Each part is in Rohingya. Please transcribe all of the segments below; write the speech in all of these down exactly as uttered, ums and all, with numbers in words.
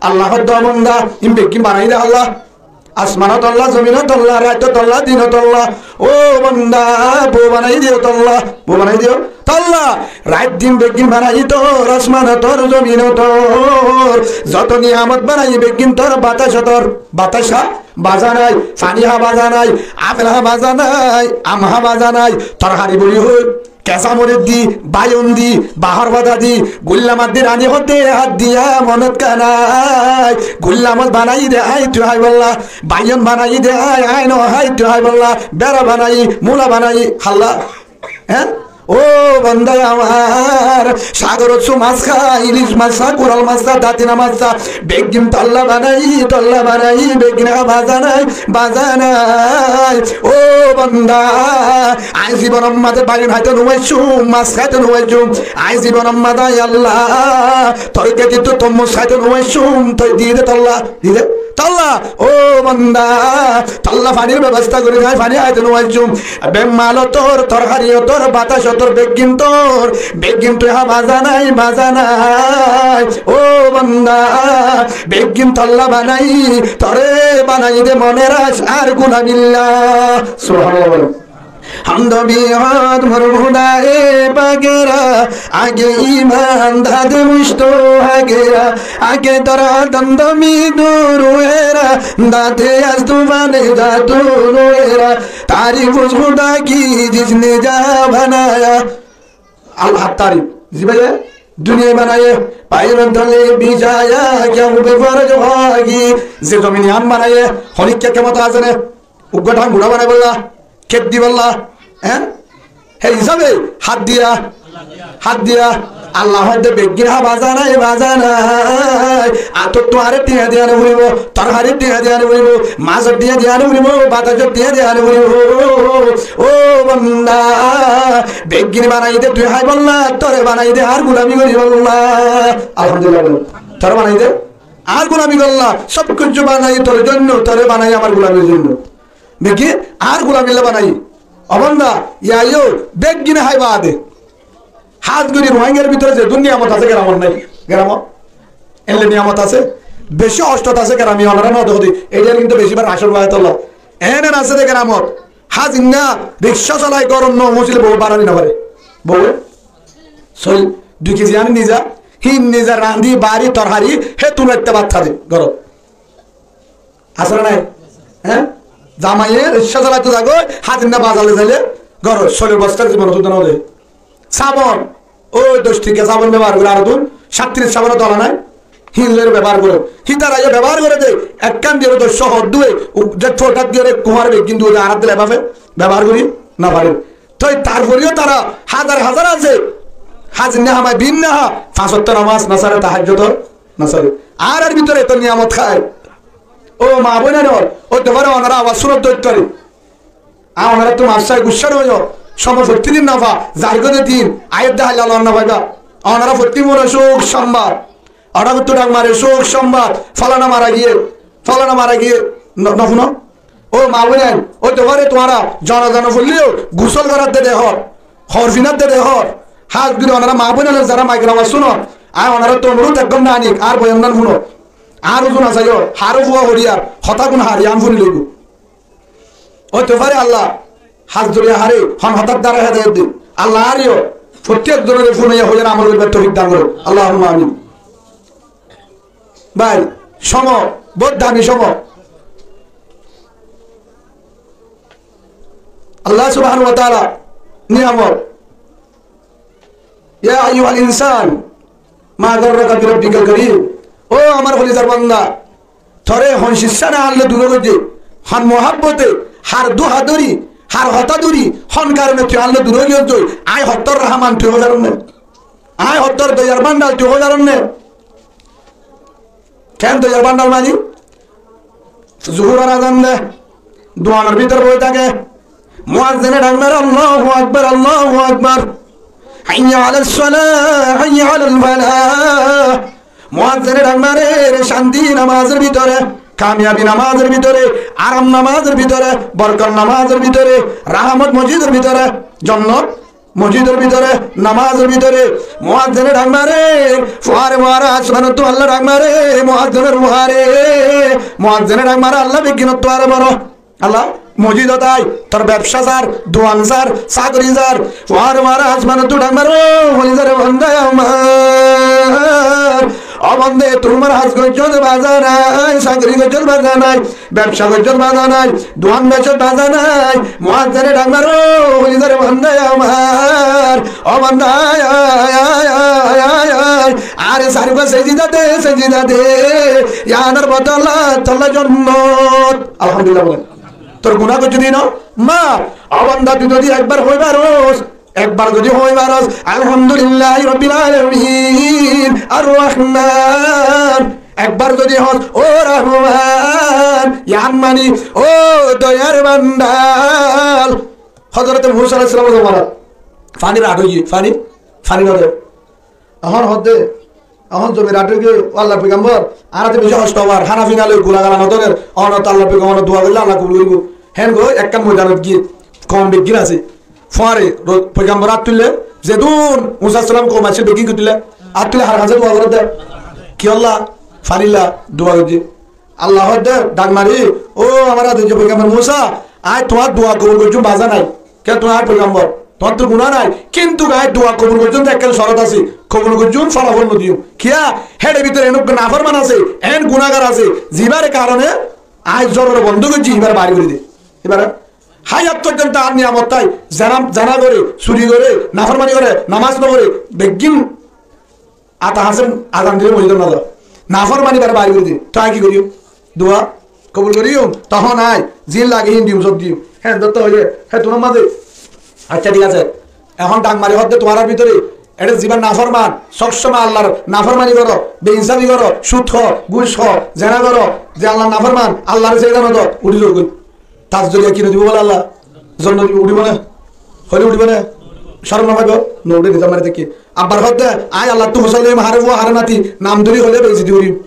Allah hoódde, ó banda, ín beggín banaiyí dé Allah. Asmanor tolla, zominor tolla, raitor tolla, dinor tolla. Ó banda, bou banaiyí dé tolla, bou banaiyí dé tolla. Rait din beggín banaiyí tor, asman tor, zomin tor. Zoto niyamot banaiyí beggín tor, batas tor, batas há bazá nai, faní há bazá nai, afel há bazá nai, am há bazá nai, torhari buli hoi. Kesá moris di, baiyon di, bahár fada di, guilla maddi rani hoódde, hát diya monot kanai. Guilla mos banaiyí dé aññí tui háibolla, baiyon banaiyí dé aññí, aññí no hái tui háibolla, bera banaiyí, mula banaiyí, hálla. Eé? Ó banda amár, sagorot su mas há, ilis mas há, kural mas há, datina mas há, beggín tolla banaiyí, tolla banaiyí, beggín há bazá nai, bazá nai. Ó banda, aññí zibonor mazé baiyon háito nuaiccúm, mas háito nuaiccúm. Aññí zibonor mazé, aññí Allah, tor kétittú tormuz háito nuaiccúm, tui di dé tolla, di dé tolla. Ó banda, tolla fanir bebosta gorí, aññí fani háito nuaiccúm. Bemmalo tor, torhariyo tor, bataso tor, beggín tor, beggín tui há bazá nai, bazá nai. Ó banda, beggín tolla banaiyí, tore banaiyí dé mone rak, ar gulamilla. Subhanallah. Hamd o bihad mor Hudaye pakera, age iman dade mushto hagera, age dara danda mi duruera, dade az tufane dadu nuera, tarif uz Huda ki jisne ja banaya. Allah tarif, zibaye duniyai banaye, pair tole bijaya, kya hube faraj hogi, ze zomin iyan banaye, honikka kemot asé ne? Uggwá dhangura banaibolla, kep dibolla, eé? Hé hísabe hát diya, hát diya. Allah hoódde beggín há bazá nai, bazá nai. Añáttu tuáñre thiañ diya no foribó, torharir thiañ diya no foribó, masor thiañ diya no foribó, batasor thiañ diya no foribó. Ó banda, beggín banaiyí dé tui háibolla, tore banaiyí dé añár gulami goríbolla. Alhamdulillah. Tore banaiyí dé añár gulami goríbolla. Sob kessú banaiyí tor zonno, tore banaiyí amár gulamir zonno. Beggín añár gulamilla banaiyí. Ó banda, yá yó, beggíne háiba dé. Hás gorí Ruáingar bútore zedún niyamot asé, geramot nai, geramot. Énle niyamot asé, beci ostot asé, gerami onora no dekó dé. Eçe kintu beci bar asé Ruáingar tolla. Ene asé dé geramot. Hás inna rikcá solai, górot no fóñsile bou barani no fare. Bouwe soil dui kezi ani niza, hín niza randi, bari, torhari, hé tulaitté bát há dé górot. Asé né nai? Eé? Zamaiye rikcá solaitóu zagói, hás inna bazar loi zaile, góror soilor bosta zibonot uddá no de. Sabon, ói doc tiya sabon bebohar goré, ar dun, sáttiríc sabonor dola nai, hín loi bebohar goré. Hítara yó bebohar goré de, ekkán diyóre doc cót hór dúe, u-, ze fótat diyóre kuáñr beggín dúe de, añára dile ebabe bebohar gorí no farir. Toi tarfore yó tara házar házar asé, hás inna hamai, bínna há, fañs ottó nomaz no sáre, tahajjud no sáre. Añárar bútore eto niyamot hái. Ó maa boin ókkol, ói te fare onora awaz cúnor dóittóre. Añí onorattú maf sai, guccá no óiyo. Cómot fottí din no fa, zargói de din, aiyér de háilla lon no faiba. Onora fottí mone cúk cómbar. Oçá guttú dhak mare cúk cómbar. Fólana mara giyé, fólana mara giyé. No, no fúno? Ó maa boin ókkol, ói te fare tuáñra zona zona foillé yó gusól gorát de dehór, hoór finát de dehór. Hás gorí onora maa boin ókkol zará maikor awaz cúno, añí onorattú onurud ekkán danik, añár boyan gán fúno. Añár uzu no saiyó, haré fua horiyar, hotá gún haré añí fúni loibo. Ói te fare Allah hás dóri añáre hon hotár duara hedayot de. Allah añáre yó fottí ekzonore fúnaiya hoiyar amol goríbar toufik dan goró. Allahumma amin. Bái, cómot, bout dami cómot. Allah subhanahu wa taala niyamot. Ya ayyuhal insan, ma gharraka bi rabbikal karim. Ó amár holizar banda, tore hon ciccá ne añálla duro goijjé, hon muhábbote, har duha dóri, har hotá dóri, hon karone tui añálla duro goijjós, añí hottór Rahman tui hoó zaron né? Añí hottór doiyar bandal tui hoó zaron né? Ken doiyar bandal mani? Zuhuror azan de, duanor bútore boi táke. Muazzine dhak mare, Allahu Akbar, Allahu Akbar. Hayya alas salah, hayya alal falah. Muazzine dhak mare, re cánti namazor bútore, kamiyabi namazor bútore, aram namazor bútore, borkot namazor bútore, rahamot mozidor bútore, jonnot Mosjidor bútore, nomazor bútore, muazzine dhak mare, fuare fuare asmanottú Allah dhak mare, muazzinor fuare, muazzine dhak mare, Allah beggúnottú aró boro. Allah, mosjidot ai, tor bebsá sar, duan sar, sagori sar, fuare fuare asmanottú dhak mare, ó hoilizar banda amar, ó banda, tor mazé haz goijjós baza nai, sagori goijjós baza nai, bebsá goijjós baza nai, duan beccós baza nai, muazzine dhak mare, ó hoilizar banda amar, ó banda, ai, ai, ai, ai, ai, ai, are sarifa sejida de, sejida de, iyanor bodola tolla jonnot. Alhamdulillah bole. Tor guná goijjós de no? Maf. Ó banda, tui zodi ekbar hoi faros, ekbar zodi hoi faros, Alhamdulillahi Rabbil Alamin, Ar Rahman, ekbar zodi hos, Ó Rahman, iyan mani, ó doyar bandal. Hozorote Musa alaihissalamor zomanat fanir ath óiye, fani, fani no de. Ehón hoó de, ehón zobin ath óiye, ó Allar foigambor, añárattú beci hosto óibo, hána fina loi gula gala no dórer, ehón to Allar foigambor dua goille Allah kobul goribo. Héen goi ekkán moidanot giyé, koum beggín asé. Fuare ro-, foigambor ath tuille, zedún Musa alaihissalam koum asé beggín ki tuille, ath tuille har hañsé dua gorer de. Kiyólla? Fanilla dua goijjé. Allah hoó de dhak mari, ó amar adorjo foigambor Musa, añí tuáñr dua kobul goijjúm baza nai. Kiyá tuñí añár foigambor, tuáñttu guná nai, kintu añí dua kobul goijjúm de ekkán corot asé, kobul goijjúm, folofol no diyum. Kiyá? Héçe bútore enókka naforman asé, en gunágar asé, zibár karone añí zoror bondó goijjí, ibáre bair gorí de. Ibáre háyat foijjonto añár niyamot tái, zena, zena gore, suri gore, naformani gore, nomaz no gore, beggín Ata hañsé azan dile mosjidot no za. Naformani ibáre bair gorí di. Toi ki goríyum? Dua kobul goríyum? Tohón añí zin lage hín diyum, sob diyum. Héen dótto hoile, hé tunor mazé. Accá, thík asé. Ehón dhak mari hoó de tuáñrar bútore, eçé zibá naforman, sob somoi Allar naformani goró, beinsafi goró, cúd hó, gúc hó, zena goró, ze Allar naforman, Allaré sejda no do, uçí zagói. Tar zoriya ki no dibo bole Allah? Zonnot dibo, uçibo né? Hoile uçibo né? Corom no faibo? No uçe, nizor mari táke. Abbar hoó de, añí Allattú fusár loiyum, haré fua, haré nati, nam dóri hoile beizzuti goríyum.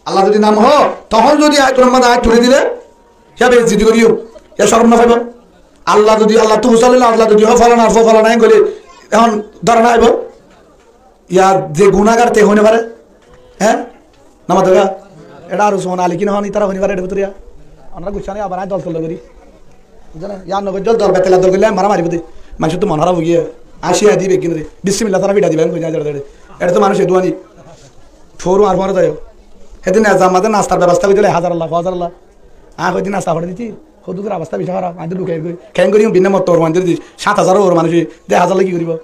Allah zodi nam hoó, tohón zodi añí tunor mazé añí tuli dile, yá beizzuti goríyum, yá corom no faibo? Allah zodi, Allattú fusár loile, Allah zodi hoó, folanar fua, folanar en goille, ehón dóra no aibo? Yá ze gunágar te hoói no fare? Hé? Nomaz dóga? Eçé ar Usman Ali ki no hoón, itará hoói no fare, eçé bútore yá? Onora guccá nai, abar añí dol tol gorí. Buzó né? Yá no goijjó, dol betela dol goille, mara maribo de. Maincóttu mon hárap ói giyé. Añí cíya di beggúnore. Bismillah, tará fidha diba, en goijjá, eçé, eçé. Eçé to manúic edúani. Foóru ar foóru zaiyo. Hédin nizam mazé nastar bebosta goijjíl, házar Allah, házar Allah. Añí hoiddin nasta hoçé diti. Hoddúr obostá beci hárap, añí to dhukai goi. Keén gorí, binne mottor fuain dóri di. Sát házar or manúic, dec házar loi ki goríbo?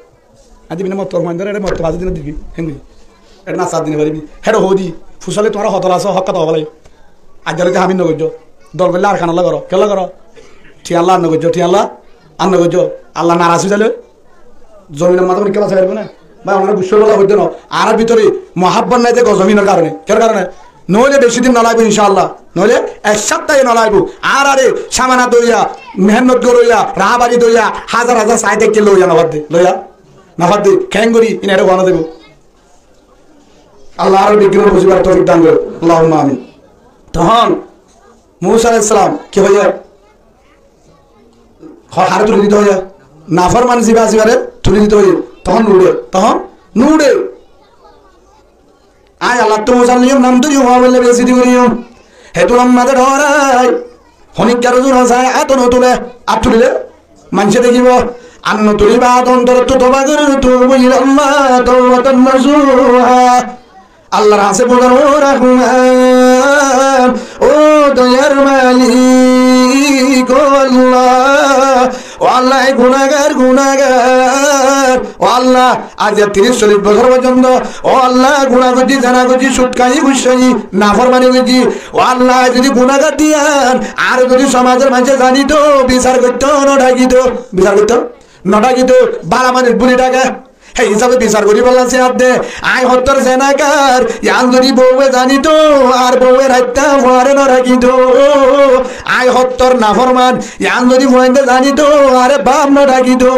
Añí to binne mottor fuain dóri, eçé mottor fañs din diki, héen gorí. Eçé nasta din faribi. Héçe hoó di, fusár loi tuáñra hotol asó, hók hotá hoó bái. Aijja lóti hamil no goijjó. Dol goille Arkan olla goró. Kiyólla goró? Thiañ olla ar no goijjó, thiañ olla ar no goijjó. Allah naras ói zaile, zominor mazé mani kiyólla sai faribo né? Bái, onora guccá bola hoiddé no. Añárar bútore muhábbot nai de gozominor karone. Kiyór karone? Noóile beci din no laibo, incá Allah. Noóile ek sápta no laibo. Añárare samana doiya, mehénnot goróiya, rahábari doiya, házar házar saái táikke loiya no fadde. Loiya no fadde. Keén gorí? Ín eçé hoó no zaibo. Allah añárar beggúnore buzíbar toufik dan goré. Allahumma amin. Tohón Musa alaihissalam ki hoiyé? Ho-, haré tuli dito hoiyé? Naforman zibá asé ibáre tuli dito hoiyé. Tohón no uçé, tohón no uçé. Añí Allattú fusár loiyum, nam dóri hoó bóli beizzuti goríyum. Hétun ammá de dhorai. Honikka rozur hosai, át no tulé, át tulilé maincé dekíbo. Át no tulíba, át ontorottú toba gorír, tubu ilallah taubatan nasuha. Allar hañsé buzón, ó Rahman, ó doyar malik, ó Allah, ó Allah, e gunágar, gunágar, ó Allah, aijja tiríc sollic bosór foijjonto, ó Allah, guná goijjí, zena goijjí, cúd háiyi, gúc háiyi, naformani goijjí, ó Allah, zodi gunágar diyan, ar zodi somazor maincé zanito, bisar goitto, no dhakito, bisar goitto, no dhakito, bála manúic buli dhake. Hé hísabe bisar goríbolla siyar de. Aññí hottór zenakar, yián zodi bouwe zanito, ar bouwe raitta fuare no rakito. Aññí hottór naforman, yián zodi fuainde zanito, are baf no rakito.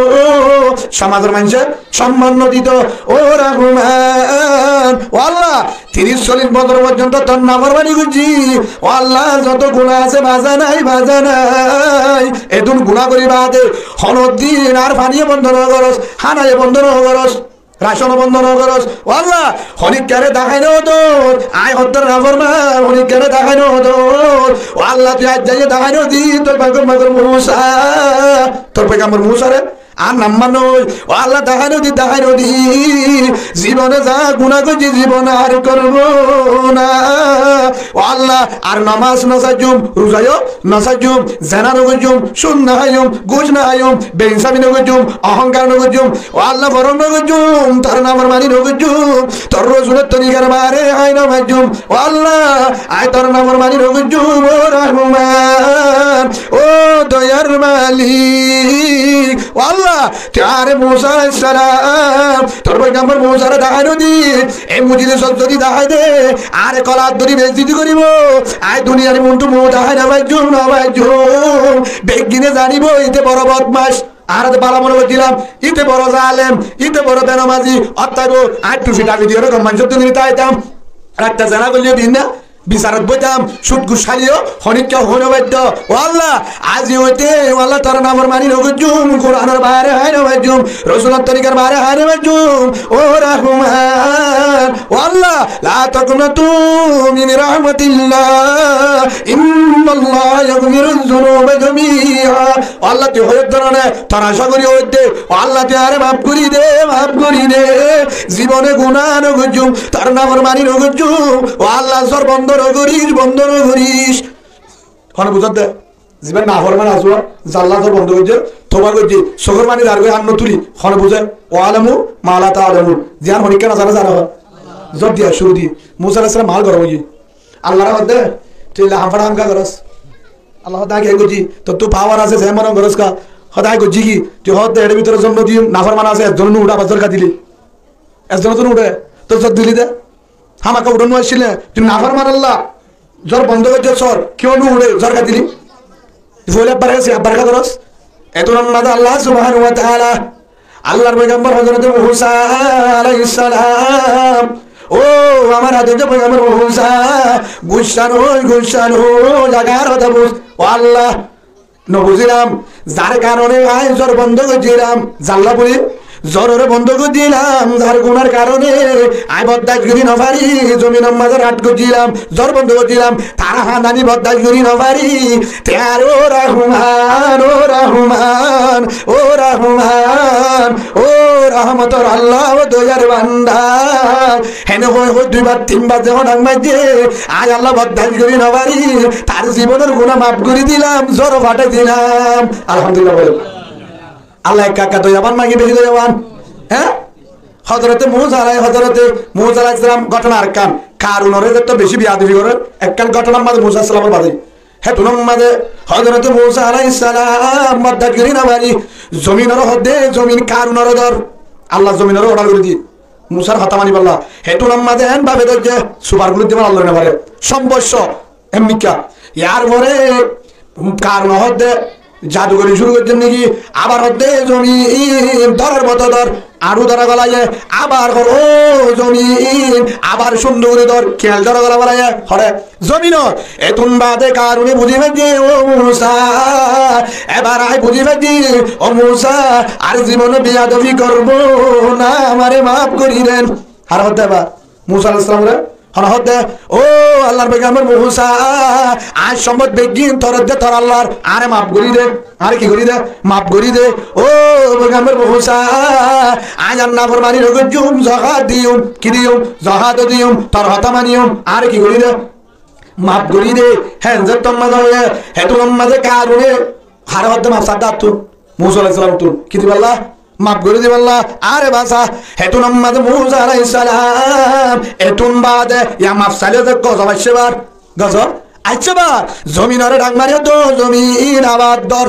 Somazor maincé somman no dito. Ó Rahman, ó Allah, tiríc sollic bosór foijjonto tor naformani goijjí. Ó Allah, zoto guná asé, baza nai, baza nai. Etún guná gorí bade honodin ar faniye bondo no goros, hánaye bondo no goros, racon bondo no goros. Ó Allah, honikkare dahái no dor. Aññí hottór naforman, honikkare dahái no dor. Ó Allah, tui aijja ye dahái no di tor pegambor Musa, tor pegambor Musare. Ar nambar noi, ó Allah, dahái no di, dahái no di. Zibone za guná goijjí, zibone ar goribó na. Ó Allah, ar nomaz no saijjum, ruzayo no saijjum, zena no goijjum, sud no háiyum, guc no háiyum, beinsafi no goijjum, ohonkar no goijjum. Ó Allah, foron no goijjum, tor naformani no goijjum, tor rosulor torikar baáre hái no faijjum. Ó Allah, aññí tor naformani no goijjum, ó Rahman, ó doyar malik. Ó Allah, tui añáre Musa alaihissalam, tor foigambor Musare dahái no di, e mujizot zodi dahái de, añáre kolat dóri bezzoti goríbo, aññí duniyar muúntu muúntu dahái no faijjum, no faijjum. Beggíne zanibo, íte boro bodmac, añáre de bála mone goijjílam, íte boro zalem, íte boro benomazi, ótaibo, aññí tufi dabi diyóre gom maincór duniyat táitam, raitta zena goillé din na, bisarot boitam, sud guc háileyo honikka hoi no faitto. Ó Allah, azi óite, ó Allah, tor naformani no goijjum, Kuranor baáre hái no faijjum, rosulor torikar baáre hái no faijjum. Ó Rahman, ó Allah, la taqnatu min rahmatillah, innallaha yaghfiruz zunuba jamia. Ó Allah, tui hoiyór dóróne tor acá gorí óidde, ó Allah, tui añáre maf gorí de, maf gorí de. Zibone guná no goijjum, tor naformani no goijjum. Ó Allah, zor bondo no goris, bondo no goris. Hone buzódde? Ziba naforman asé, zalla zor bondo goijjé, toba goijjé, sokor fani dar goi, ar no tuli. Hone buzé? Wa'lamu ma la ta'lamun. Ziyán honikka no zane, zane hon? Zor diya cúru di. Musa alaihissalam mal gorom óiye. Allaré hoódde, tui illa ham fara ham goros. Allah hoódde, aññí ki goijjí? Tottú pawar asé, ze mone goros ka. Hoódde, aññí goijjí ki? Tui hoódde, eçé bútore zon no diyum, naforman asé, ezzon no uçé, abar zor ka dili. Ezzon no uçé, tor zor dili de. Hámaka uçón no accíle, tui naforman Allah. Zor bondo goijjé, zor kiyó no uçé, zor ka dili. Foila ebbar gesi, ebbar ka goros. Etún mazé Allah subhanahu wa ta'ala Allar foigambor Hozrote Musa alaihissalam, ó amar adorjo foigambor Musa, guccá no ói, guccá no ói, zagar hotá buz. Ó Allah, no buzílam, zar karone aññí zor bondo goijjílam, zalla buli, zorore bondo goijjílam, zar gunar karone aññí boddac gorí no fari, zominor mazé rat goijjílam, zor bondo goijjílam, tar hañdani boddac gorí no fari. Te ar ó Rahman, ó Rahman, ó Rahman, ó rahmotor Allah, ó doyar banda. Hene hoi hoi dui bar tin bar zehón ák maijjé, aññí Allah boddac gorí no fari, tar zibonor guná maf gorí dilam, zor fathái dilam. Alhamdulillah bolo. Allah ekka ekka doyaban naki beci doyaban? Hé? Hozrote Musa alai-, Hozrote Musa alaihissalam gótona arekkán. Karunore zetó beci beyadobi gorer, ekkán gótonar mazé Musa alaihissalamor bade. Hétunor mazé Hozrote Musa alaihissalam boddac gorí no fari, zominore hoódde, zomin Karunore dór. Allah zominore order gorí diye. Musar hotá manibálla. Hétunor mazé en bábe dóijje, subar gulí dibar Allah no fare. Sombosyo, emmikká. Yar fore Karune hoódde, jadugori cúru goijjé niki? Abar hoódde, zomin dórar moto dór, añçu dóra golaiyé. Abar hoór, ó zomin, abar cúndor gorí dór, kiañl dóra gola bolaiyé. Hoóre, zomin, etún bade Karune buzí faijjé, ó Musa, ebar aññí buzí faijjí, ó Musa, ar zibone beyadobi gorbó na, amare maf gorí den. Hare hoódde ebar? Musa alaihissalamore. Hone hoódde, ó Allar foigambor Musa, aññí sombot beggín tor edde tor Allar, añáre maf gorí de, añáre ki gorí de? Maf gorí de. Ó foigambor Musa, aññí ar naformani no goijjum, zakat diyum, ki diyum? Zakat diyum, tor hotá maniyum, añáre ki gorí de? Maf gorí de. Héen zettót mazé hoiyé, hétunot mazé Karune hare hoódde maf sadde attú? Musa alaihissalam tún. Ki dibálla? Maf gorí dibálla, añáre basa. Hétunot mazé Musa alaihissalam, etún bade, ya maf sailé de gozob aiccé bar. Gozob aiccé bar. Zominore dhak mari hoódde, zomin abar dór.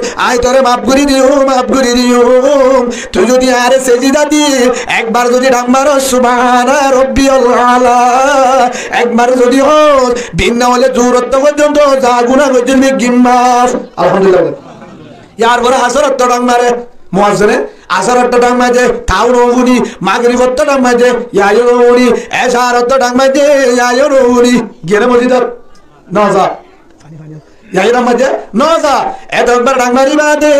hoós, añí toré maf gorí diyum, maf gorí diyum. Tui zodi añáre sejida di ekbar zodi dhak maros, subhána robbiyal aala, ekbar zodi hoós, binna óile zuhur ottu foijjonto za guná goijjós beggín maf. Alhamdulillah. Yar fore asor ottu dhak mare, muazzine asor ottu dhak maijje, tau no fúni, magrib ottu dhak maijje, yá yó no fúni, ecá ottu dhak maijje, yá yó no fúni. Giyé né mosjidot? No za. Yá yó dhak maijje, no za. Eto ekbar dhak mari bade,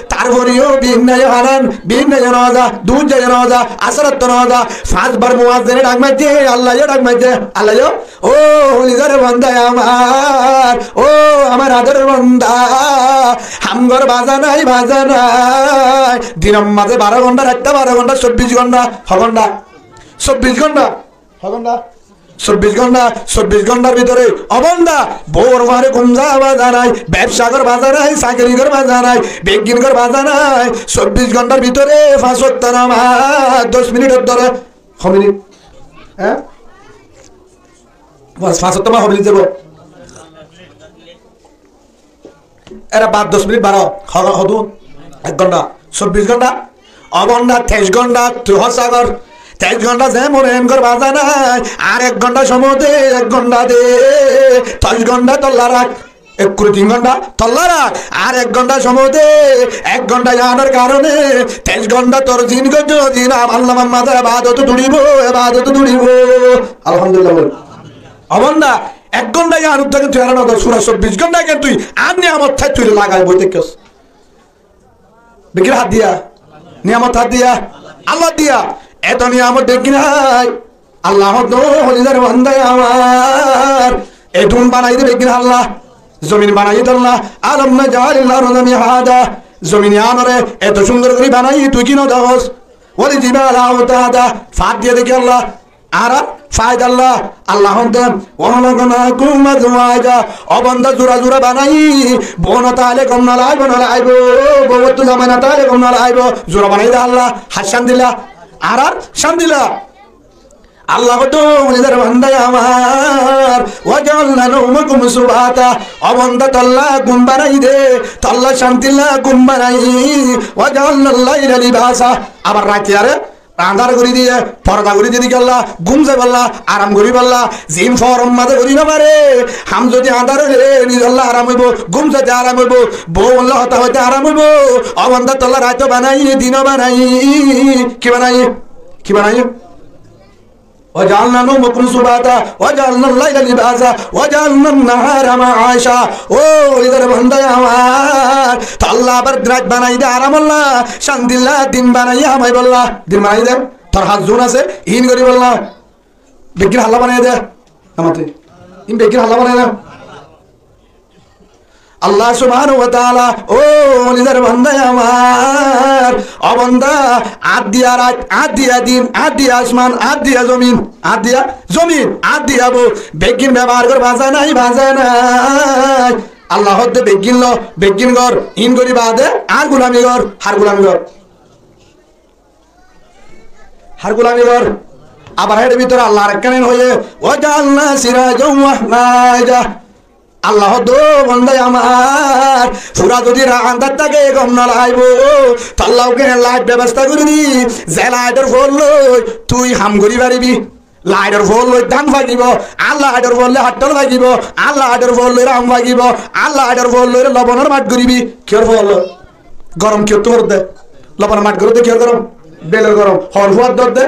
tar fore yó binna yó hanan, binna yó no za, duijja yó no za, asor ottu no za. Fañs bar muazzine dhak maijje, Allah yó dhak maijje, Allah yó. Ó holizar banda amar, ó amar ador banda, ham gor baza nai, baza nai. Dinor maze baró gonta, raitta baró gonta, sobbic gonta, ho gonta? Sobbic gonta, ho gonta? Sobbic gonta, sobbic gontar bútore, ó banda, bour fuare gúm za baza nai, bebsa gor baza nai, sakiri gor baza nai, beggín gor baza nai, sobbic gontar bútore fañs wokto namaz, doc minitor dóre, ho minit? Há? Bas, fañs wokto namaz ho minit zaibo? Ere bad doc minit baró, ho-, hodún? Ek gonta, sobbic gonta. Ó banda, teic gonta, tui hosa gor. Teic gonta zemon en gor baza nai, ar ek gonta somot de, ek gonta de, teic gonta tolla rak. Ek kuri tin gonta tolla rak, ar ek gonta somot de, ek gonta iyanor karone teic gonta tor zindegi zin amalla mammada ebadot duribo, ebadot duribo. Alhamdulillah bol. Ó banda, ek gonta iyan uddá ken tui ara no dor, fura sobbic gonta ken tui ar niyamot thai tui lagai boi táikos. Beggín har diya? Niyamot har diya? Allah diya. Eto niyamot beggín har. Allah hoó de, ó holizar banda amar, edún banai de beggín Allah. Zomin banai de Allah. ألم نجعل الأرض مهادا. Zomin iyanore eto cúndor gorí banai tui ki no dehós? والجبال أوتادا. Fat diye de ki Allah? Añárar faidalla. Allah hoó de, وخلقناكم أزواجا. Ó banda, zura zura banai, bou no táile gom no laibo, no laibo. Bou ottu zamai no táile gom no laibo. Zura banai de Allah, hár cán dilla? Añárar cán dilla. Allah hoó de, ó holizar banda amar, وجعلنا نومكم سباتا. Ó banda, tolla gúm banai de, tolla cantilla gúm banai. وجعلنا الليل لباسا. Abar raitiyare andár gorí diye, forda gorí diye de ki Allah, gúm zaiballa, aram goríballa, zin foór maze gorí no fare. Ham zodi andár óile nizolla aram óibo, gúm zaite aram óibo, bou olla hotá hoite aram óibo. Ó banda, tolla raito banai, dino banai, ki banai? Ki banaiyé? وجعلنا نومكم سباتا وجعلنا الليل لباسا وجعلنا النهار معاشا. Ó, óli zar banda amar, to Allah abar rait banaiyé de aram olla, cánti olla, din banaiyé de hamai olla. Din banaiyé de, tor hás zun asé, in goribolla. Beggín halla banaiyé de. Amate. In beggín halla banaiyé de. Allah subhanahu wa taala, ó, óli zar banda amar, ó banda, añár diya rait, añár diya din, añár diya asman, añár diya zomin, añár diya zomin, añár diya bou, beggín bebohár gor, baza nai, baza nai. Allah hoó de beggín lo, beggín gor, in gori bade, añár gulami gor, hár gulami gor. Hár gulami gor. Abar hér bútore Allah arekkán hoiyé, وجعلنا سراجا وهاجا. Allah hoó de, ó banda amar, fura zodi rait andár táke, gom no laibo, tolla uggwá lait bebosta gori di, ze laitor foór loi tui ham gori faribi. Laitor foór loi dán fagibo, ar laitor foór loi hattól fagibo, ar laitor foór loi ram fagibo, ar laitor foór loi lobonor math goribi. Kiyór foór loi? Gorom kiyóttu forer de? Lobonor math gorer de kiyór gorom? Belor gorom. Hombol fúar dór de?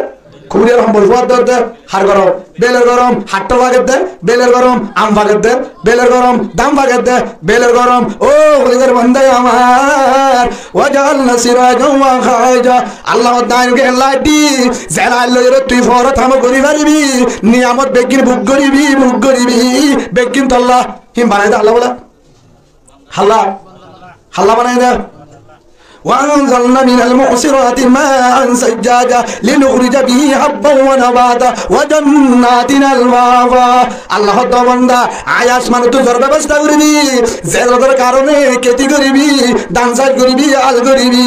Kuwétor hombol fúar dór de? Hár gorom? Belor gorom. Hattól fager de? Belor gorom. Am fager de? Belor gorom. Dán fager de? Belor gorom. Ó, óli zar banda amar, وجعلنا سراجا وهاجا. Allah hoó de añí uggwá lait di, ze lait loiyóre tui foór ham gori faribi, niyamot beggín buk goribi, buk goribi, beggín tolla. Hín banaiyé de Allah bóle. Halla, halla banaiyé de. وأنزلنا من المعصرات ماء ثجاجا لنخرج به حبا ونباتا وجنات ألفافا. Allah hoó de banda, añí asmanottu zor bebosta gori di, ze zoror karone kéti goribi, dán cás goribi, al goribi,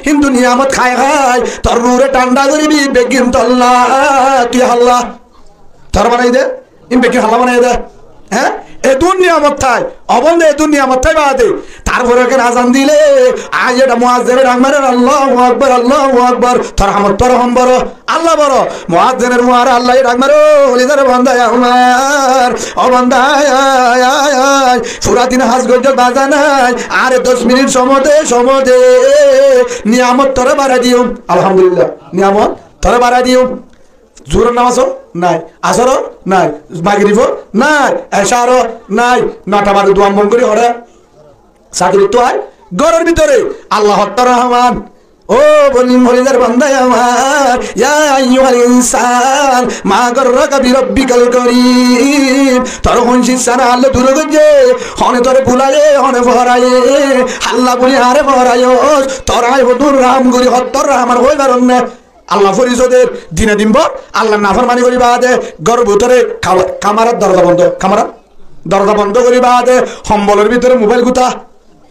hín niyamot hái hái, tor ruhre thánda goribi, beggín tolla, tui halla. Tor banaiyé de, in beggín halla banaiyé de. Hé? Edún niyamot tái, ó banda, edún niyamot tái bade. Tarfore ekkán azan dile, aiyóre muazzine dhak marer, Allahu Akbar, Allahu Akbar. Tor hamot tor hom boro, Allah boro. Muazzinor fuare Allah ye dhak marer, óli zar banda amar, ó banda, ai, ai, ai, ai. Fura din hás goijjós, baza nai. Are doc minit somot de, somot de. Niyamot tore barai diyum. Alhamdulillah. Niyamot tore barai diyum. Zuhuror namazó nai, asóror nai, magribor nai, ecáror nai, nota bare duan bon gori hore. Sakirittú ai, góror bútore Allah ottor Rohman. Ó boni, óli zar banda amar, يا أيها الإنسان ما غرك بربك الكريم. Tor hon siccáne Allah dure goijjé, hone tore bulaiyé, hone foraiyé, Allah buli añáre foraiyo, tor añí hodún ram gori, ottor Rohman hoi faron né. Allah foriso der, dine din bor Allahr naformani gori bade, góror bútore ka-, kamarar dorza bondo, kamarar dorza bondo gori bade, hombolor bútore mobail guta.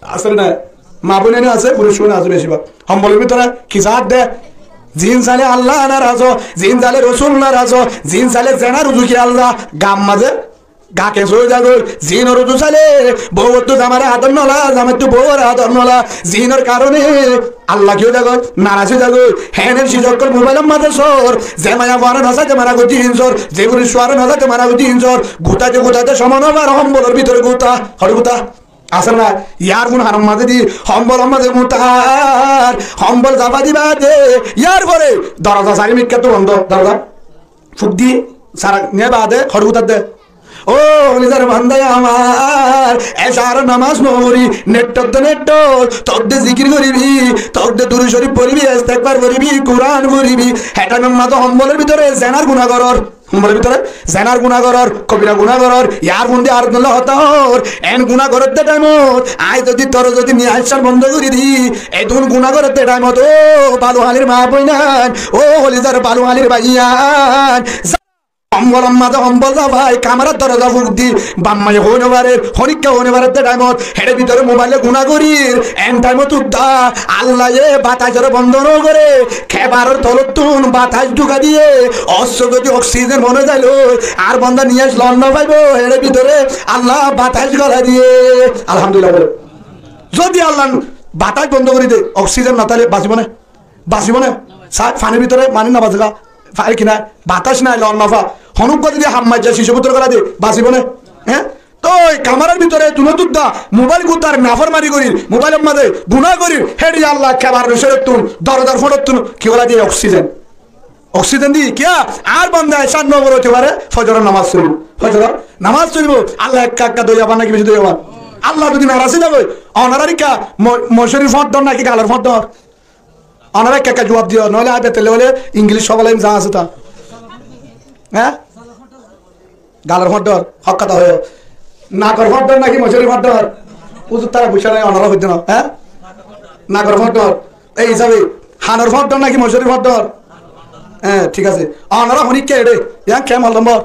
Asé né nai? Ma boin ene asé, furuc fuain asé beci bag. Hombolor bútore ki saá de? Zin saile Allah naraz, zin saile Rosul naraz, zin saile zena ruzu ki Allah, gam maze Ga kes ói zagói, zinor uzu saile, bouwottu zamaire ador nola, zamaittu bouwore ador nola, zinor karone Allah ki ói zagói, naraz ói zagói. Héne zi okkol mobailor maze sór, ze maiyafuare no saite mana goijjé hín sór, ze furucfuare no saite mana goijjé hín sór, gutaite gutaite somo no far, hombolor bútore guta, hore guta. Asé né nai? Yarfun hanor mazedi, hombolor maze gutar, hombol zafa di bade, yarfore doroza sari mikka tu bondo, doroza. Fuk di sara ne bade hor gutar de. Ó óli zar banda amar, ecár namaz no fori, nettor de nettor, tor de zikir goribi, tor de durud corif foribi, istigfar foribi, Kuran foribi, he thaimor maze hombolor bútore zenar guna goror, hombolor bútore zenar guna goror, kobira guna goror, yarfun di ar dóilla hotá hor, en guna goror de thaimot, añí zodi tore zodi niya aiccán bondo gori di, edún guna goror de thaimot, ó balu halir ma boinan, ó óli zar balu halir baiyan, Hombolor maze hombol zafai, kamarar doroza fuk di, baf maye hoi no farer, honikka hoi no farer de thaimot, hér bútore mobaile guna gorir, en thaimot udda, Allaye bataisore bondo no gore, kebaror tolottun batais dhukai diye, osto zodi oksijen mone zailoi, ar banda niyas lon no faibo, hér bútore Allah batais golai diye. Alhamdulillah bolo. Zodi Allah batais bondo gori de, oksijen no taile basibo né? Basibo né? Sa-, fanir bútore mani no basibo. Fa-, ki nai? Batais nai, lon no fa. Honuk godi di ham maijja, siso bútore gola di, basibo né? Hé? Toi kamarar bútore tuno tudda mobail gutar, naformani gorir, mobailor maze guna gorir, héçe Allah kebar nisorettun, dorozar foñçottun, ki gola di oksijen. Oksiden di, kiyá? Añár banda ecá no fore óite fare, fozoror nomaz foribo. Fozoror nomaz foribo. Allah ekka ekka doiyaban náki beci doiyaban? Allah zodi naras ói zagói, onorar ekka mo-, mocórir fóñt dór náki galor fóñt dór? Onora ekka ekka juab diyo, noóile añí betele óile Ingilic hoólaiyum za asé ta. Há? Galor fóñt dór, hók hotá hoiyó. Nakor fóñt dór náki mocórir fóñt dór? Huzur, tara buicá nai, onora hoiddé no, há? Nakor fóñt dór. Ei hísabe, hanor fóñt dór náki mocórir fóñt dór? Há, thík asé. Onora honíkka eçé, yián kemon lombor?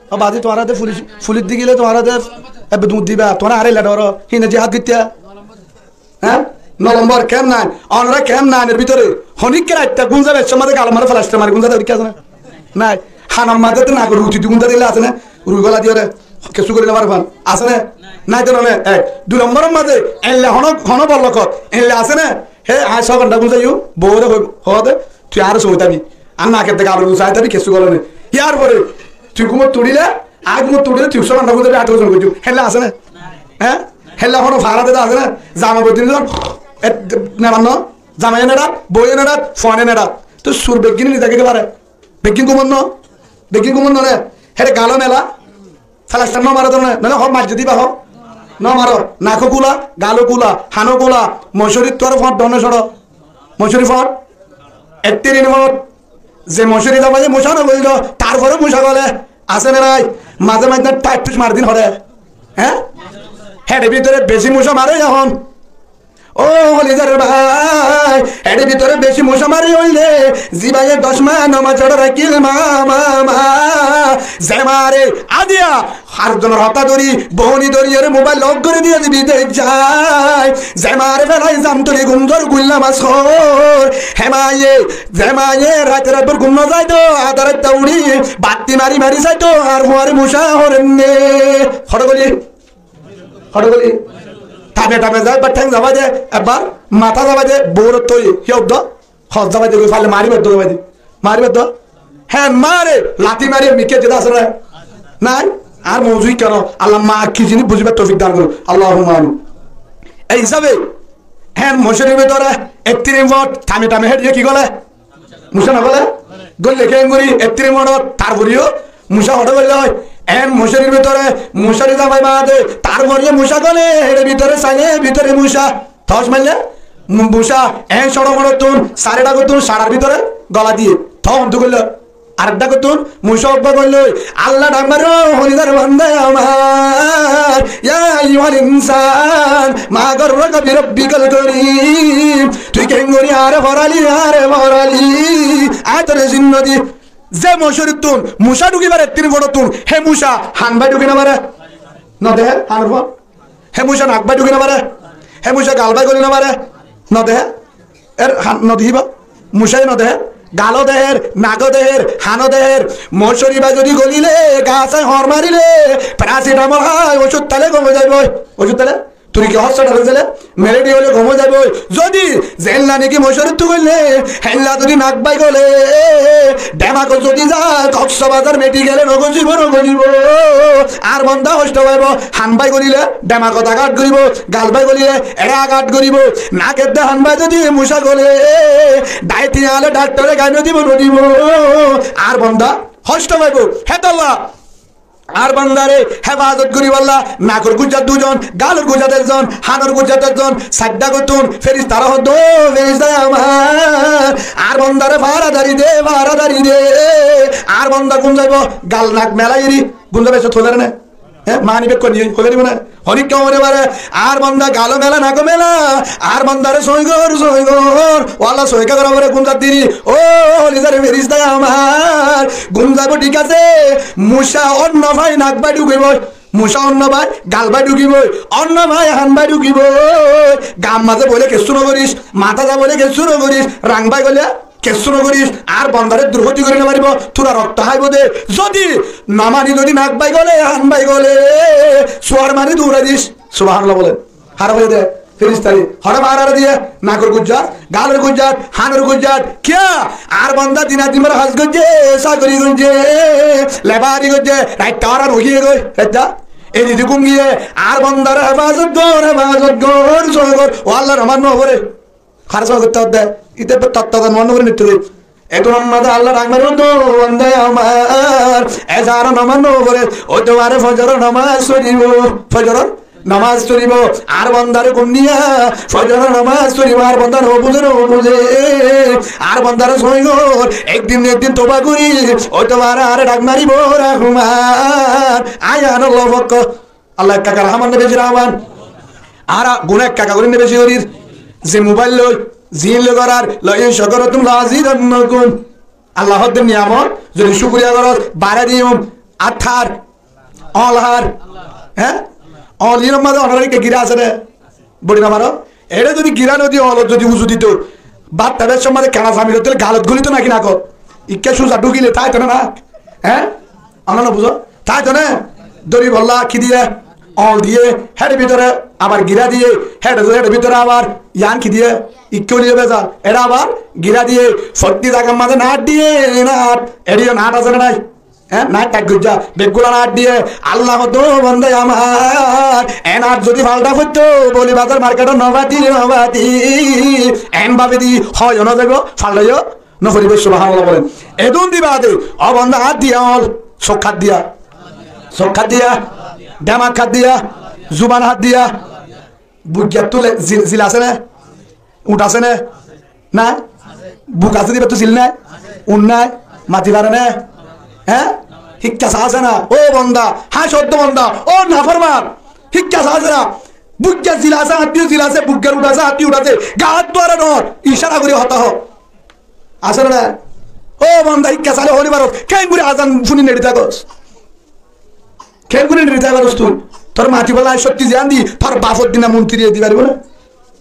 Ó bazi, tuáñra de fulic, fulic di gile tuáñra de ebbe duñr diba, tuáñra añáre illa dóro, híne jihad goittá. Há? No lombor kemp nain. Onora kemp nainor bútore honíkka raitta gúm zaiba, ecór mazé galor mazé felastar mari gúm zaide honíkka asé né? Nai. Hanor mazé de nagor ruti di gúm zaide asé né? Rui gola diyóre kessú gorí no fare fán. Asé né? Nai de no né? Ek. Dui lomboror mazé ella hono, hono bollokot ella asé né? Hé, añí só gonta gúm zaiyum, bouwore hoi, hoó de, tui añáre sói tábi. Ar naker de galor rui sai tábi, kessú gola né. Yar fore tui gúmot uçíle, añí gúmot uçíle tui só gonta gúm zaibi, añí tore sói goijjum. Hélla asé né? Há? Hélla hono fara de asé né? Zama boidin zon, e, neran no? Zamaiye nerat, bouye nerat, fuane nerat. Toi sur beggíne niza kite fare. Beggín gúmot no? Beggín gúmot no né? Héçe galo mela. Felastar no maro de no né? Noile hoó maijjé diba hoó? No maro. Nako kula, galo kula, hano kula, mocórittú aró fóñt dór né cóñço? Mocórir fóñt? Ek tirin fóñt. Ze mocóri zamaye mucá no goillo, tarfore mucá gole. Asé né nai? Mazé mazé thaip thuc mari din hoçé. Há? Héçe bútore beci mucá mare ehón. Ó holizar bái, héçe bútore beci mucá mari óile, zibaye doc maá no maá cóço rakíl maá, maá, maá. Ze maáre adiya, hár zonor hotá dóri, boóni dóri, ore mobail lok gorí diye de bidec zai. Ze maáre félai zamtoli gúm zor guilla mas hór. Hé maáye, ze maáye raite raitbor gúm no zaito, adá raitta uçí, batti mari mari saito, añár fuare mucá horénne. Hoçé goli? Hoçé goli? Thaime thaime zai, ebbar théng zabai de, ebbar matá zabai de, bourot toi, hiyá uddo, hos zabai de, goi faille mari beddo zabai de. Mari beddo. Hé, mare, lati mari, mikká zeda asé né? Nai? Ar mouzu kiyá no? Allah ma ki zinis buzibar toufik dan gorouk. Allahumma amin. Ei hísabe, hé, mocórir bútore ek tirin fóñt, thaime thaime héçe ki gole? Mucá no gole? Goille keéngorí, ek tirin fóñt, tarfore yó mucá hoçé goille hoó? En mocórir bútore mucá ri zamai baade, tarfore yó mucá gole, héçe bútore saile, bútore mucá. Tos maille, mu-, mucá, en cóñço fóñçottún, sairó dhakottún, saçar bútore gola diye. Tos hontú goille? Arek dhakottún, mucá uggúa goille. Allah dhak maro, holizar banda amár. يا أيها الإنسان ما غرك بربك الكريم. Tui keéngorí añáre foraili, añáre foraili, añí tore zinno di. Ze mocórittún mucá dhukibar ek tirin fóñçottún, hé mucá han bái dhuki no fare? No dehér, hanor fóñt. Hé mucá nak bái dhuki no fare? Hé mucá gal bái goli no fare? No dehér. Er han no dehiba? Mucáye no dehér? Galo dehér, nago dehér, hano dehér. Mocóri bái zodi golile, gasai hoor marile, paracetamol hái, ocút háile gom ói zaiboi. Ocút háile? Tui ki hospital zele? Malaria óile gom ói zaiboi. Zodi zeélla niki mocórittú goille, hélla zodi nak bái gole, dhemagot zodi za, Koksbazar medicale no gozibo, no gozibo. Ar banda hosto faibo, han bái golile, dhemagot agat goribo, gal bái golile, ere agat goribo. Nak edde han bái zodi mucá gole, dhaiti ale dhaktore gai no dibo, no dibo. Ar banda hosto faibo. Hétolla ar bandare hefazot goribolla nakor gujjat duzon, galor gujjat ekzon, hanor gujjat ekzon, sair dhakottún feristare hoó de, "Ó ferista amár, ar bandare fahradari de, fahradari de." Ar banda gúm zaibo, gal nak melaiyóre gúm zaibo, ecót hoilar né? Hé, mani bekkún hoilar né? Honikka hoi no fare, ar banda galo mela, nako mela, ar bandare sói gor, sói gor. Ó Allah, sói gora fore gúm zar diri. Ó holizar ferista amár, gúm zaibo thík asé, mucá onno fai nak bái dhukiboi, mucá onno fai gal bái dhukiboi, onno fai han bái dhukiboi. Gat mazé boile kessú no goris, matá za boile kessú no goris, rang bái goile kessú no goris, ar bandare durgóti gori no faribo, tura rokto háibo de. Zodi no mani, zodi nak bái gole, han bái gole, suar mari durai dis. Subhanallah bole. Hare hoiye de, feristare. Hore fahradari diye, nakor gujjat, galor gujjat, hanor gujjat. Kiyá? Ar banda din ar din bor haj goijje, sagori goijje, lebari goijje, raitta ar ugiye goi, raitta. Ei didi gúm giye, ar bandare hefazot gor, hefazot gor, sói gor. Ó Allah, rahmat no gore. Hárasó goittó de, ite be totta zan mone gorí nitte de. Etún mazé Allah dhak mare, "Ó banda amar, e zara nomaz no fore, ói to fare fozoror nomaz foribo, fozoror nomaz foribo." Ar bandare gum diya, fozoror nomaz foribo, ar banda no buze, no buze. Ar bandare sói gor, ek din ek din toba gorí, ói to fare are dhak maribo, "Rahman, aiyá Allah fokko." Allah ekka kar, Rahman ne beci Rahman. Añára guná ekka ekka gorí ne beci gorír. Ze mobail loi, zin loi gorar, "La in shakartum la azidannakum." Allah hoódde niyamot, zodi cúkuriya goros, barái diyum, át hár, oñl hár, hé? Oñl inor mazé onorar ikká girá asé né? Bori no faro? Eçé zodi girá no di, oñlot zodi uzu dito, bát háibar somot kena sami goitté óile galot gulito náki no gulito? Ikká suza dhukile táito né na? Hé? Oñl no buzó? Táito né? Dóri bolla ki diye? Oñl diye, héçe bútore abar girá diye, héçe, héçe bútore abar yián ki diye? Ikká óile bezar. Eçe abar girá diye, fottí zagar mazé nat diye, nat. Eçé yó nat asé né nai? Hé, nat thak goijjá, beggúla nat diye, Allah hoódde, "Ó banda amar, e nat zodi falda foitto, boli bazar marketot no fati, no fati." En bábi di hoó yó no zaibo, falda yó no foribo, subhanallah bolen. Edún di bade, ó banda, át diya oñl, suk hát diya, suk hát diya, demak hát diya, zuban hát diya, buiggáttu le-, zil, zil asé né? Uñth asé né? Nái? Buk asé de, ibáttu zil nái? Uñth nái? Mati fare né? Hé? Híkka sa asé ná? Ó banda, háñc ódde banda, ó naforman, híkka sa asé ná? Buiggát zil asé, át diyo zil asé, buiggát uñth asé, át diyo uñth asé, gaát duara noó, icára gorí hotá hoó. Asé né? Ó banda, híkka saile hoóni faros, keéngorí azan fúni neçi tákos? Keéngorí neçi tákos tui? Tor mati bolla cókti ziyán di, tor bafor dina montiri di faribó né?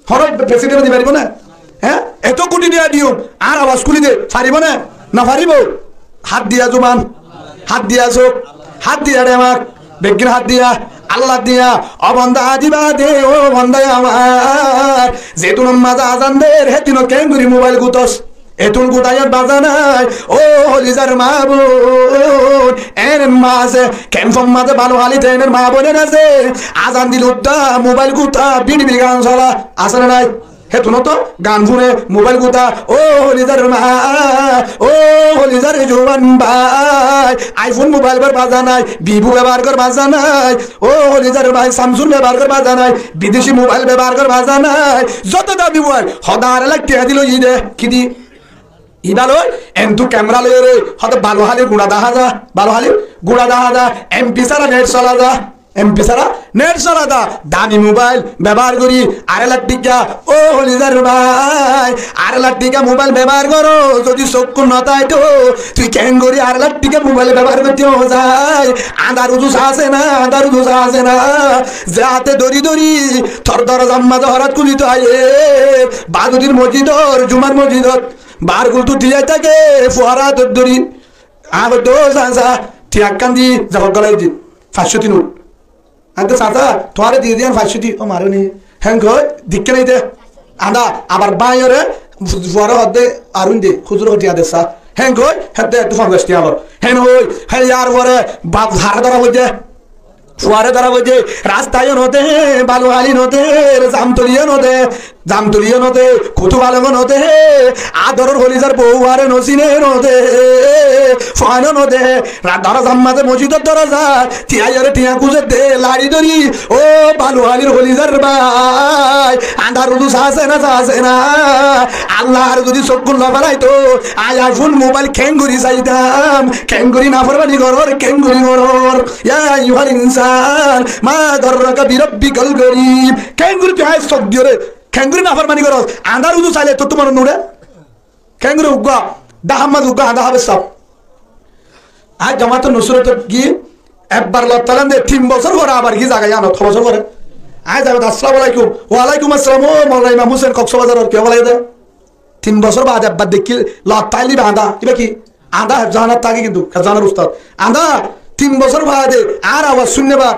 Honó presidente di faribó né? Hé? Eto kúti diya diyum, añár abas kúli de, faribó né? No faribó? Hát diya zuban, hát diya suk, hát diya demak, beggín hát diya, Allah diya, ó banda át diba de, ó banda amar, zetunor mazé azan der, hétunot keéngorí mobail gutos? Etún gutaiyót baza nái, ó holizar maa boin, eén eén maa asé, kemfor mazé Baluhálit eén eén maa boin asé, azan dile uddá, mobail guta, biri biri gan sola, asé né nái? Hétunot gan fúne, mobail guta, ó holizar maa, ó holizar juwan bái, iPhone mobail bár baza nái, Vivo bebohár gor baza nái, ó holizar bái, Samsung bebohár gor baza nái, bideci mobail bebohár gor baza nái, zoto dami mobail, hoó de añáre lak tiañ di loi de, ki di? Ibá loi, entú kemera loi re, hoó de Baluhálir gura dahá za, Baluhálir gura dahá za, empi sára net sola za, empi sára net sola za, dami mobail bebohár gorí, añáre lak tiañ, ó holizar bái, añáre lak tiañ mobail bebohár goró, zodi sókkun no táito, tui keéngorí añáre lak tiañ mobail bebohár goittó zai, andár uzu sa asé ná, andár uzu sa asé ná, ze áte dóri dóri, tor dorozar mazé horát kúlito aiyé, Badudir mosjidor, jumar mosjidot, Bar gultú tiyai táke, fuará dóri dóri. Aññí hoiddé, "Ó sasa, tiyá ekkán di, zafok gólai di, fañs cót di nót." Aññí hoiddé, "Sasa, tuáñre diyé de yían fañs cót di." "Ó maró ni." Héen hoói, dikké nái de. Añdá, abar báñiyore, fuaré hoódde, "Arún de, huzure tiyá de sa." Héen hoói, hédde ettú fonzaic tiyá lor. Héen hoói, héen yar fore, baf haré dóra foijjé. Fuaré dóra foijjé, rastá yó no de, Baluháli no de, Zamtoli yó no de, Zamtoli yó no de, Kutufalong ó no de, adoror holizar bou fuaré no sine no de, fuain ó no de, ra-, dorozar mazé mosjidor dorozat, tiyá yóre tiyá kúzedde, lari dóri, ó Baluhálir holizar bái, andár uzu sasé na, sasé na, Allahr zodi sókkun no felaito, aññí iPhone mobail keéngorí saitam, keéngorí naformani goror, keéngorí goror. يا أيها الإنسان ما غرك بربك الكريم. Keéngorí tui aññí sók diyóre, keéngorí naformani goros? Andár uzu saile tottú monot no uçé? Keéngorí uggúa, dahá mazé uggúa, andá háfes sáb. Aññí Jamaatul Nusrotot giyí, ebbar lottailam de, tin bosór fore abar giyí zaga yíanot, ho bosór fore? Aññí zaga de, "Assalamu alaikum." "Wa alaikum assalam, ó Moulana Imam Husen, Koksbazaror, kiyólla aiyó de?" Tin bosór baade ebbar dekkí lottail ibá andá, ibá ki? Andá hefzóhánat táke kintu, hefzóhánor ustad. Andá tin bosór baade añár abas súinne bar.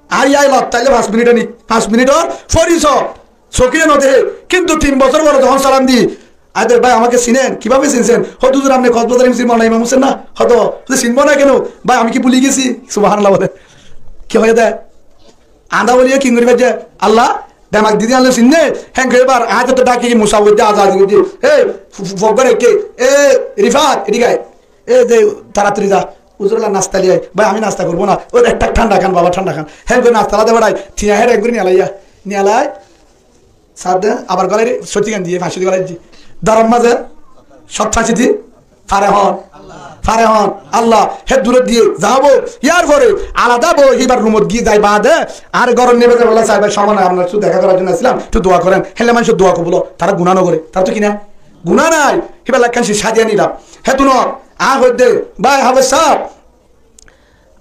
Añár yá lottaile fañs minitor ni, fañs minitor foriso, sóke yó no deké. Kintu tin bosór fore zehón salam di, aññí hoódde, "Bái, amáke sinen? Kibáfe sinsen?" Hoódde, "Huzur, apne Koksbazar MCr Moulana Imam Husen ná?" Hoódde, "Sinbó ná keno? Bái, ami ki búli gesi?" Subhánallah bole. Ki hoiyé de? Andá bóliye keéngorí faijjé? Allah Demak didi anle sinne, héngo ebar añáte to daki ki Musa goijje, aza azi goijje. Ei, fu-, fu-, foggore ke, e, Rifat, edike ai. E, de, taratari za. Uzur ola nasta loi ai. Bái, ami nasta goribó na. Ó, ekta thánda kán, baba, thánda kán. Héngo nasta lade barai, tiya hér ek gori niyalaiya. Niyalai, sade, abar golai re, soti gan diye, fañsi di golai di. Darar maze, sot fañsi di, Fare hon? Fare hon? Allah. Hé durot diye zaibo. Yar fore alada bo, híbar rumot giyé zai bade, ar gorot nebe zai bolla saiba, somoi nai, apnara ektu deka gorar zonno aisílam, ektu dua goren. Héle manúcor dua kobul ó, tara guná no gore. Tara to ki nai? Guná nai. Híbar lakkán si sadiya nilám. Hé tun, a hoidde, bái Hafez sáb,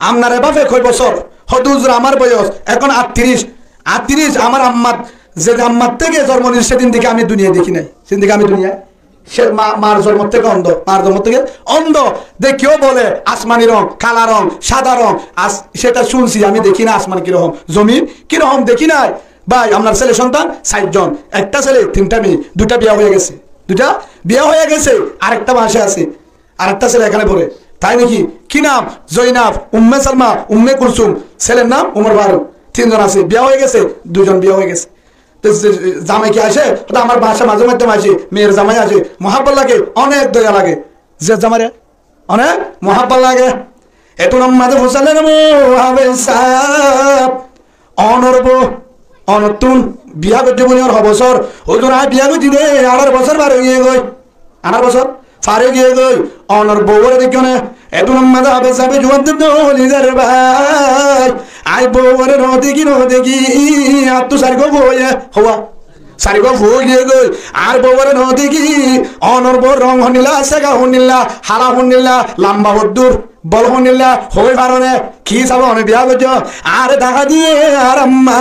Apnare bafe koi bosór? Hoó de, "Huzur, amar boyos ehón attiríc." Attiríc, amar ammar, ze ammar téke zormo niyé, sedin téke ami duniyai dekí nai. Sedin téke ami duniyai, se ma-, mar zormo téke ondo, mar zormo téke ondo. Dekíyo bole asmani rong, kala rong, sada rong, as-, seta cúnsi, ami dekí nai asman ki rokom, zomin ki rokom dekí nai. Bái, apnar sele sontan sair zon, ekta sele, tinta meye, duita biya ói giyé, duita biya ói giyé, arekta báñce asé. Arekta sele ehane fore. Tái niki? Ki nam? Zoinab, Umme Salma, Umme Kulsum. Seler nam Umor Faruk. Tin zon asé. Biya ói giyé, dui zon biya ói giyé. To ze-, zamai ki asé? Hoó de amar báñce maze moddhe asé, meyer zamai asé. Muhábbot lage, onek doya lage. Ze zamai re onek muhábbot lage. Hétunor maze fusailen, "Ó Hafez sáb, onor bou, onottún biya goijjó buli ar ho bosór?" "Huzur, añí biya goijjí de, añçáro bosór far ói giyé goi." Añçáro bosór far ói giyé goi. Onor bou ore dekíyo né? Hétunor maze Hafez sábe juwab der de, "Ó Holizar bái, añí bou ore no dekí, no dekí, añáttu sairgua fua óiye, howa, sairgua fua ói giyé goi. Añár bou ore no dekí, onor bour rong hondilla, sega hondilla, hala hondilla, lamba hoddur, bol hondilla, hoi faro né? Ki sábe one biya goijjó? Añáre dahá diye añár amma,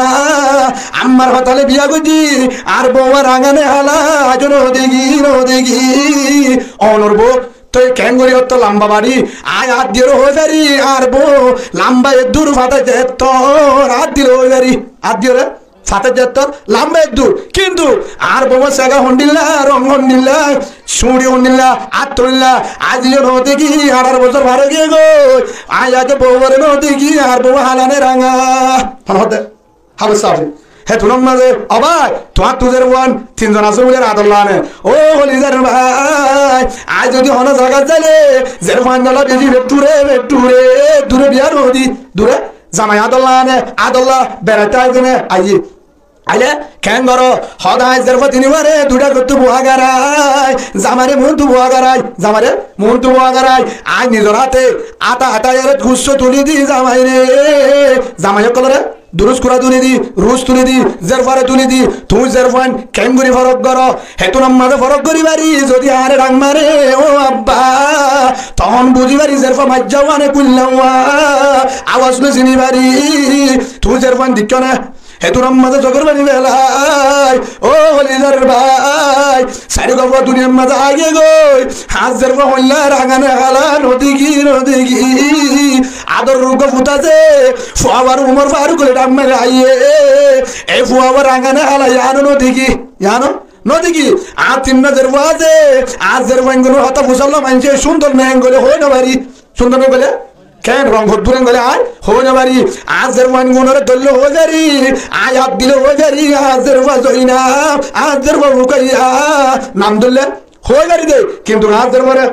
ammar hotale biya goijjí, añár bou ranga né hala, aijjó no dekí, no dekí. Onor bou toi kengori otto lamba bari, añí át diyore hoi fari, añár bou lamba eddur, fata ettor, át dile hoi fari, át diyore fata ettor, lamba eddur. Kintu añár bou sega hondilla, rong hondilla, suñri hondilla, át hondilla, aijjó no dekí, añçáro bosór far ói giyé goi, añí aijjó bou ore no dekí, añár bou hala né ranga." Mone hoó de? Hafez sábe. Hétunor maze, "Ó bái, tuáñttu zerfuain tin zon asé buli ar adolla né? Ó Holizar bái, añí zodi hono zagat zaile, zerfuain dolla beci fetture, fetture, dure biya no di, dure zamai adolla né, adolla beraite aizé né, aiyé. Aile kengoró?" Hoó de, "Añí zerfua tini fare, duita gottú bua garai, zamaire muúntu bua garai, zamaire muúntu bua garai. Añí nizor háte ata ata eret gusso tuli di zamaire, zamai ókkolore." Durus kura tuli di, rus tuli di, zerfuare tuli di, tuñí zerfuain kengori forok goró? Hétunor maze forok gori fari, zodi añáre dhak mare, ó abba, tohón buzi fari zerfua maijja wa ne kuilla wa, awas loi sini fari, tuñí zerfuain dekíyo né? Hétunor maze zogor fani felai, ó Holizar bái, sairgua fua duniyar maze aigiyé goi, añár zerfua hoilla ranga né hala, no dekí, no dekí. Ador ruggua futa ze, fuawar Umor Faruk buli dhak mari aiyé. E fuawar ranga né hala, yiáno no dekí, yiáno no dekí. Añár tinna zerfua ze, añár zerfuain gunor hotá fusaile maincé cúndor né héngori hoi no fari. Cúndor né bole, ken rong hoddur héngori añí hoi no fari. Añár zerfuain gunore dóille hoi fari, añí át dile hoi fari, añár zerfua Zoinab, añár zerfua Rukaiya, nam dóille hoi fari de. Kintu añár zerfuare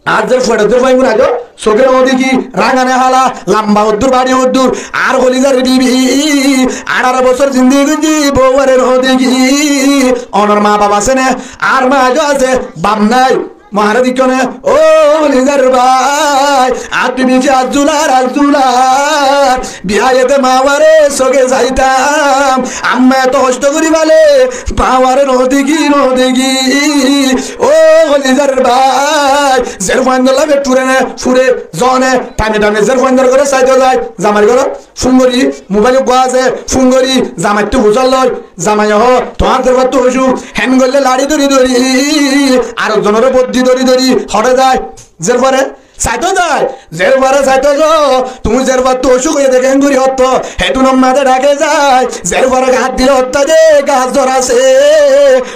Añár zerfuain gun aijjó sóge no dekí, ranga né hala, lamba hoddur, bari hoddur. Añár Holizar bibi, añçáro bosór zindigi goijjí, bou ore no dekí. Onor ma baf asé né? Añár ma aijjó asé, baf nai. Maáre dekíyo né? Ó Holizar bái, añáttu beci azzular, azzular. Biyaye de maware sóge saitam, amma eto hosto gori fale, maware no dekí, no dekí. Ó Holizar bái, zerfuain dolla fetture né fure, zone, thaime thaime zerfuain dor gore saito zai, zamair gore fun gori, mobail uggua asé, fun gori, zamaittu fusar loi, zamaiye hoó, tuáñr zerfuattu hoisu, hén goille lari dori dori, ar zonore boddi dori dori, hore zai, zerfuare, Saito zai, zerfuare saito zo, tuñí zerfuattú ocúk óiye de keéngori hottó, hétunor mazé dhake zai, zerfuare gat dile hottó de gat zor asé,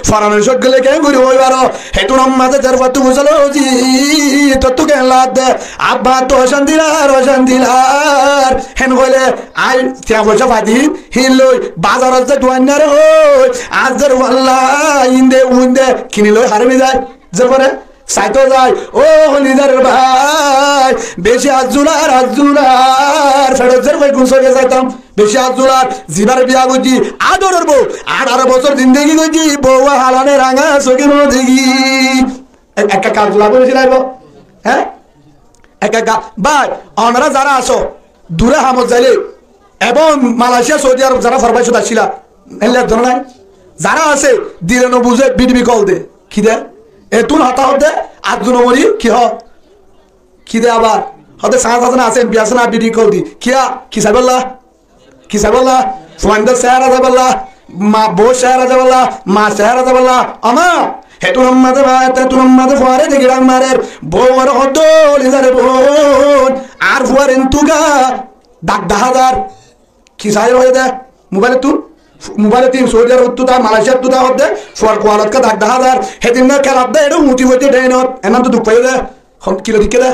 foran ocúk gele keéngori ói faro, hétunor mazé zerfuattú fusalo zi, tottú keén ladde, abbattú ocánti lar, ocánti lar, hén hoilé, ai, tiañ foicá fadi, hín loi, bazarot zai duainnare hoi, ar zerfualla, inde, uinde, kini loi haremi zai, zerfuare, Saito zai, ó holizar bái, beci azzular, azzular, feçor zerfua gun sóge saitam, beci azzular, zibar biya goijjí, adoror bou, añçaro bosór zindegi goijjí, bouwa halane ranga sóge no degi. Ek-, ekka ekka azzula boi beci laibo, hé? Ekka ekka, bái, onora zara asó, dure hamot zaile, ebong Malaysia, Saudi Arab zara forbaicot accíla, hélla zona nai? Zara asé, dile no buzé, bidibi kol de. Ki de? Etún hotá hoó de, azzun no mori, ki hoó? Ki de abar? Hoó de, sañs asé na, asé, empi asé na, bidibi kol di. Kiyá? Ki saibólla? Ki saibólla? Fuaindor cehera saibólla, ma, bouwor cehera saibólla, mar cehera saibólla. Ama, hétunor mazé ba, hétunor mazé fuare de girak marer, bouwore hoó de, lizare boun, ar fuare entúka dak dahá zar. Ki sair hoiyé de? Mobailottú, mobailottú Saudi Arobottú ta, Malaysiattú ta hoó de, fuar kualotkká dak dahá zar. Hédinná kelat de, eçé uñti foijjé dheinot, enán to duk faiyé de. Hon, kilo dikké de?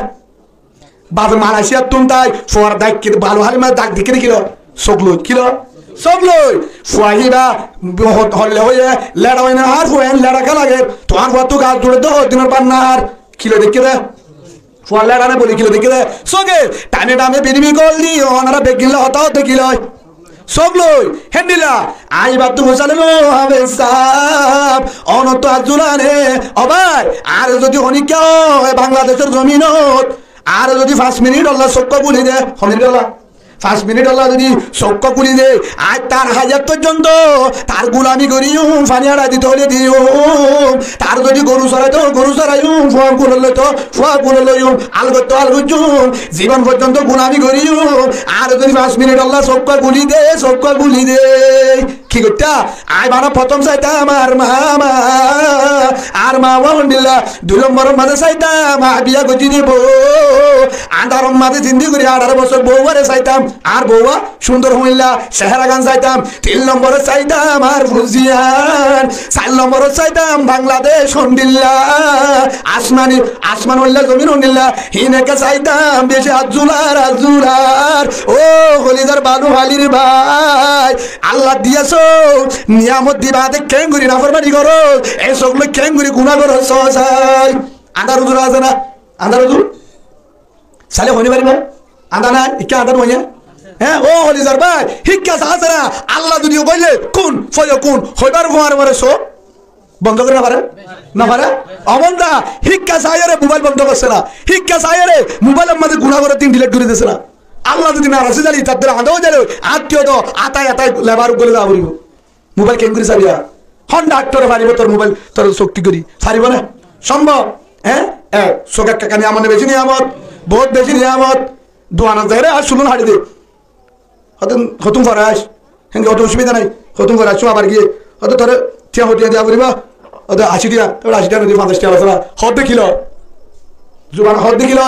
Bafe Malaysiattún tai, fuar dak, balu hálir mazé dak dikké de kilo? Sók loi, kilo? Sók loi. Fua híba, ho-, hoille hoiyé, leça hoiyé na, ar fua en leça ká lager. Tuáñr fuattú gas dure de, ho dinor bar na ar. Kilo dikké de? Fuallá eçé boli kilo deikkó de, sóge, thaime thaime bidibi kol di, onora beggúnlla hotá hoó de kilo. Sók loi, héndilla, aññí ibattú fusálailu, háfes sáb, onottú azzulane, ó bái, ar zodi honikka ó, e Bangladecór zominot, ar zodi fañs minit olla sókka kúli de, honikka olla? Fañs minit olla zodi sókka kúli de, aññí tar háyat foijjonto tar gulami goríyum, faní añçá dito óile diyum, tar zodi goru soraito óile goru soraiyum, fua gulor loito fua gulor loiyum, al goitto al goijjum, zibon foijjonto gulami goríyum. Ar zodi fañs minit olla sókka kúli de, sókka kúli de. Ki goittá? Aññí bana fottóm saitam añár mama, añár mama hondilla. Dui lomboror mazé saitam añár biya goijjí de bou. Añdáror mazé zindigi gorí añçáro bosór bouware saitam, añár bouwa cúndor hondilla, ceheragan saitam. Tin lomborot saitam añár fuaziyan. Sair lomborot saitam Bangladec hondilla, asmani, asman hondilla, zomin hondilla. Híin ekká saitam beci azzular, azzular. Ó holizar balu hálir bái, Allah diyé sók, niyamot di baade keéngorí naformani gorós, e sók loi keéngorí guná gorós, sók sai. Añdár uzur asé na? Añdár uzur? Sailé hoói no faribá? Añdár nái? Ikká añdár noó né? Hé, ó holizar bái, híkka saá sára, Allah zodi hoóile kun fayakun hoibár fuañre fuañre sók bondó gorí no fare? No fare? Ó banda, híkka saiyóre mobáil bondó goijjé na, híkka saiyóre mobáilor mazé guná goré din dhilét gorí diyé na. Allah zodi naras ói zaile, tar dóre añdá ói zaile, añttí óito atái atái lebar uggúa loi za foribó. Mobáil keéngorí saibá? Hon dhaktore faribó tor mobáil, tor sók thík gorí? Faribó né? Cómbob? Hé? E, sók ekká niyamot né, beci niyamot, bout beci niyamot. Duanot zaiyóre ar culún haçi de. Hotún, hotún fore aic. Hénge hotún ocubida nái. Hotún fore aic, abar giyé. Hoto tore tiañ, ho tiañ diya foribó. Hoto ací tiañ, tore ací tiañ no di, fañsác tiañ loi fela. Hoó de kilo? Zuban hoó de kilo?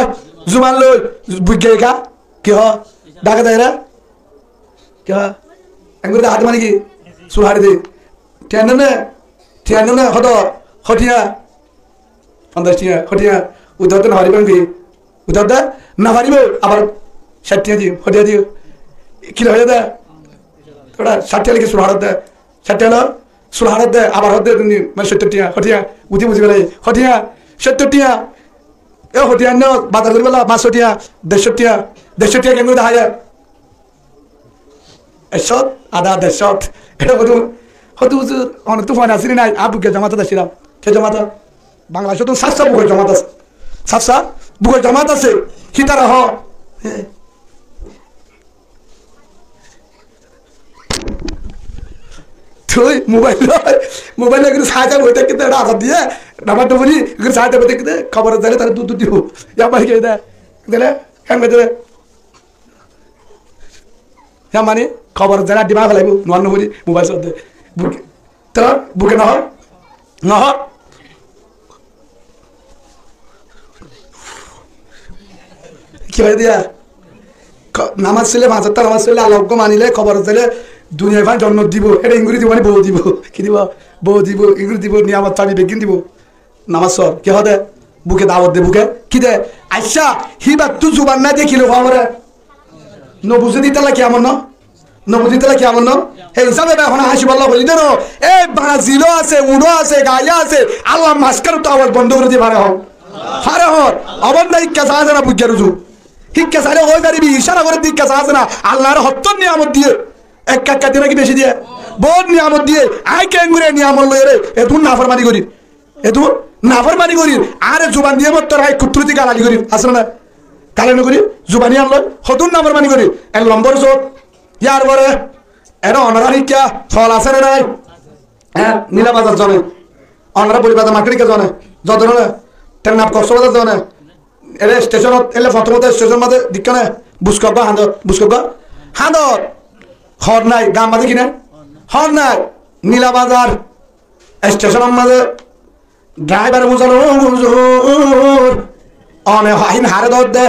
Zuban loi, buijja ekká. Ki hoó? Dhaka zaiyóre? Ki hoó? Engorí de hate mane ki? Sul haçi de. Tiañ no né? Tiañ no né? Hoto? Ho tiañ? Fañsác tiañ, ho tiañ, ude hoóde no faribó né ki? Ude hoóde no faribó, abar cáit tiañ diyó, ho tiañ diyó. Ki hoiyé de? Ora cáit tiañ loi ki sul haçódde? Cáit tiañ loi sul haçódde, abar hoóde tumi mane sóttor tiañ, ho tiañ, ude buzi félaiye, ho tiañ, sóttor tiañ. E ho tiañ no, bazar goríbolla fañs cót tiañ, der cót tiañ, der cót tiañ keéngorí deháiye? Ek cót, adá, der cót. Eçé hoóde, hoóde huzur, onottú fuain asé né nái? Añí bukor jomatot accílam. Ke jomatot? Bangladecóttun sáf sáf bukor jomatot asé. Sáf sáf bukor jomatot asé. Hítara hoó. Tui mobáil loi, mobáil loi gorí sai sai boi tákte, eçé azar diyé, namaz no fori, gorí sai sai boi tákte, kobor zaile tare dud dud dibo. Yá mani ki de? Dile, keén goijjé de? Yá mani, kobor zaile addi mari félaibo, namaz no fori, mobáil sóde. Buke, to buke no hoó? No hoó? Ki hoiyé de yá? Ko-, namaz foille, fañs ottó namaz foille, Allah uggwá manile, koborot zaile, duniyai fán jonnot dibo, ére engori dibo, mane bou dibo. Ki dibo? Bou dibo, engori dibo, niyamot fabi beggín dibo. Namaz for, ki hoó de? Buke dawot de, buke ki de? Accá, híbattú zuban nai de ki loi fore? No buzé de ítalla kiyamot no? No buzé de ítalla kiyamot no? Hé hísabe bái hono háñcibolla hoilí de no. E Brazilo asé, uñço asé, gaiya asé, Allah maskar to awaz bondo gorí di fare hon. Fare hon. Obonda ikka sa asé na bujjar uzu. Hikka saile hoi faribi, icára gorí de ikka sa asé na. Allahr hotó niyamot diye. Ekka ekka diye naki beci diye? Bout niyamot diye. Añí kengori niyamot loiyóre edún naformani gorir. Edún naformani gorir. Añáre zuban diye mottor añí kutturuti galali gorir. Asé na? Galali no gorir? Zuban iyan loi hodún naformani gorir. Ek lombor sót. Yar fore ere onorar ikka fol asé ne nai? Hé, Nila Bazar zone. Onora Bori Bazar market ikka zone. Zodor ne? Tennap Koksbazar zone. Ere stecónot, ele fotómot stecón mazé dikkó ne, buskogga handor, buskogga handor. Hor nai, gam mazé ki nai? Hor nai. Nila Bazar stecónor mazé draibar buzar, buzar. One hain hare dor de,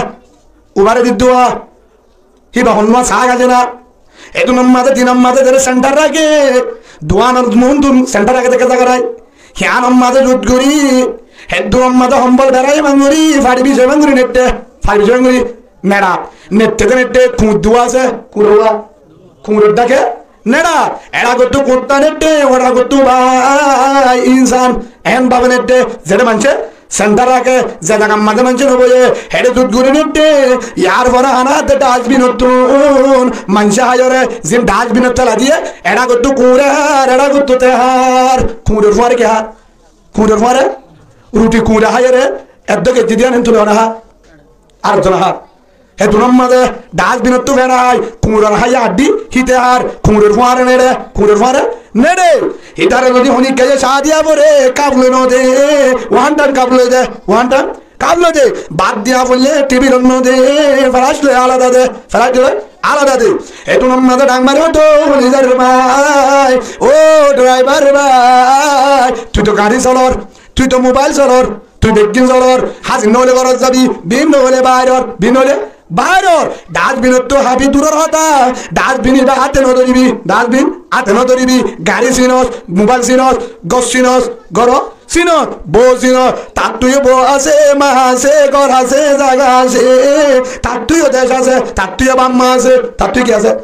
ubare di dua. Híba honnúa saá gaijé na. Edunor mazé, dinor mazé zere sentar raké, duanor muúntu sentar raké deke zagarai. Híyanor mazé zut gorí, heddúnor mazé hombol berai bangori, fari bice bangori nette, fari bice bangori nera. Nette de nette kuñr dua asé, kuñr dua. Kuñror dháke nera, eçagottú kuñrta nette, oçagottú bái insan, en bábe nette, zere maincé sentar raké, ze zagar mazé maincé no boiyé, héçe zut gorí nette, yar fore hána adde dhasbinottún maincé háiyore, zin dhasbinot félai diyé, eçagottú kuñre hár, eçagottú te hár, kuñror fuare ki hár? Kuñror fuare ruti kuñre háiyore, eddo kejji diyan en tuli one hár. Ar zone hár. Hedunor mazé dhasbinottú ferai, kuñror háiya addi, híte hár, kuñror fuare neçe, kuñror fuare neçe. Hítare zodi honikka ye cá diya fore, kaf loi no de, one time kaf loi de, one time kaf loi de. Bát diya foille tibirot no de, felac loi alada de, felac loi alada de. Hedunor mazé dhang mari hoó de, holi zar bái, ó draibar bái, tui to gari solor, tui to mobail solor, tui beggín solor, házir no óile górot zabi, biín no óile bairor, biín no óile bairor. Dhasbinottú hábi duror hotá, dhasbin íba áte no dóribi, dhasbin áte no dóribi, gari sinos, mobail sinos, gór sinos, gór sinos, bou sinos, tattúyo bou asé, ma asé, gór asé, zaga asé, tattúyo dec asé, tattúyo baf ma asé, tattúyo ki asé?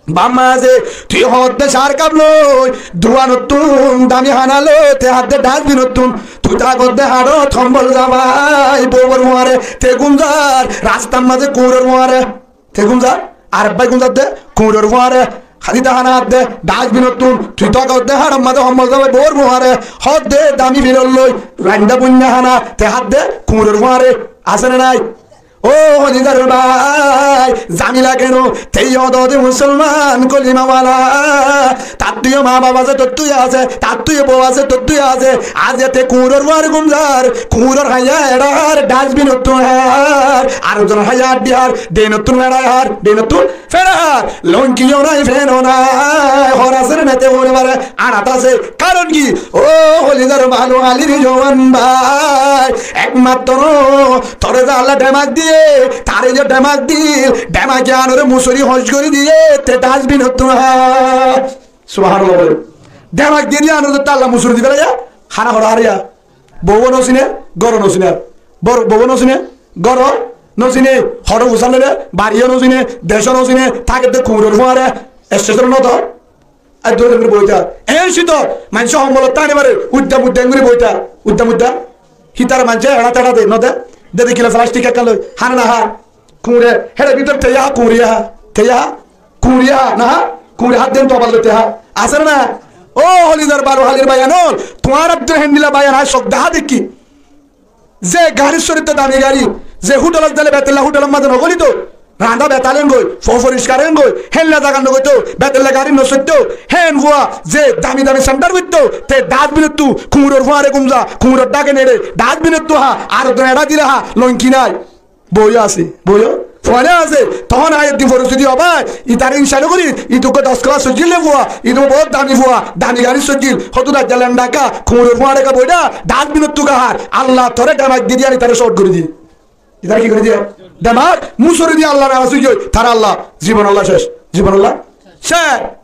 Baf ma asé, tui hoódde cár kaf loi, duanottún dami hána loi, te hádde dhasbinottún, tui tákodde haçot hombol zabai, bouwor fuare, te gúm zar, rastar mazé kuñror fuare, te gúm zar, ar ebbái gúm zadde, kuñror fuare, hádde hána hádde, dhasbinottún, tui tákodde haçor mazé hombol zabai, bouwor fuare, hoódde dami filor loi, raindá buinná hána, te hádde kuñror fuare, asé né nái? Ó holi zar bái, zamila keno? Te yó dode musolman kolima wala. Tattúyo ma baf asé, tottúyo asé, tattúyo bou asé, tottúyo asé. Aijja te kuñror fuare gúm zar, kuñror háiya eçá hár, dhasbinottú hár. Ar zon háiya addi hár, deinottú ferai hár, deinottú ferai hár. Lonki yó nai, fen ó nai, hór asé né nai te hoi no fare, añát asé. Karon ki? Ó holi zar bálu hálir juwan bái, ekmattro tore ze Allah dhemak diye, tare ze dhemak dil, dhemak iyanore musori hoc gori diye, te dhasbinottú hár. Subhanallah bole. Dhemak diye de iyanore Allah musori di félaiye, hána hóra háriya. Bouwo no sine, góro no sine. Bor-, bouwo no sine, góro no sine, hóro usal lele, bariyo no sine, deco no sine, táke de kuñror fuare, estecon no to. Ar dóri dóri boita. Ei cíto maincé hombolottú aní fare, uidda muidda engori boita. Uidda muidda. Hítara maincé eçá teçá de, no de. De dekíle felastik ekkán loi. Hána no há. Kuñre, héçe bútore teiya há, kuñre há. Teiya há, kuñre há, no há. Kuñre há de tobar loi teiya há. Asé né nái? Ó holi zar bálu hálir báiyain ól. Tuáñrattú héndilla báiyain añí sók dehá dekí. Ze garir sórittú dami gari, ze hótelot zaile betella hótelor mazé no gólito, randa betal óngoi, fo-, foriskar óngoi, héndilla zagat no goitto, betella gari no soitto, hén fua, ze dami dami sentar goitto, te dhasbinottú kuñror fuare gúm za, kuñror dháke neçe, dhasbinottú há, ar zon eçá dile há, lonki nai. Bouyo asé, bouyo fuain asé, tohón aiyér din foristiti ó bái, Itare insa no gorir, itu uggwá doc kelas soijjil de fua, itu bout dami fua, dami gari soijjil, hoddúr aijja lendhaka, kuñror fuare ka boida, dhasbinottú ka hár, Allah tore dhemak di diyan itare cót gori di. Itará ki gorí diye? Demak musóri diye Allar naráz ói giyói, tará Alla, zibonolla céc, zibonolla céc.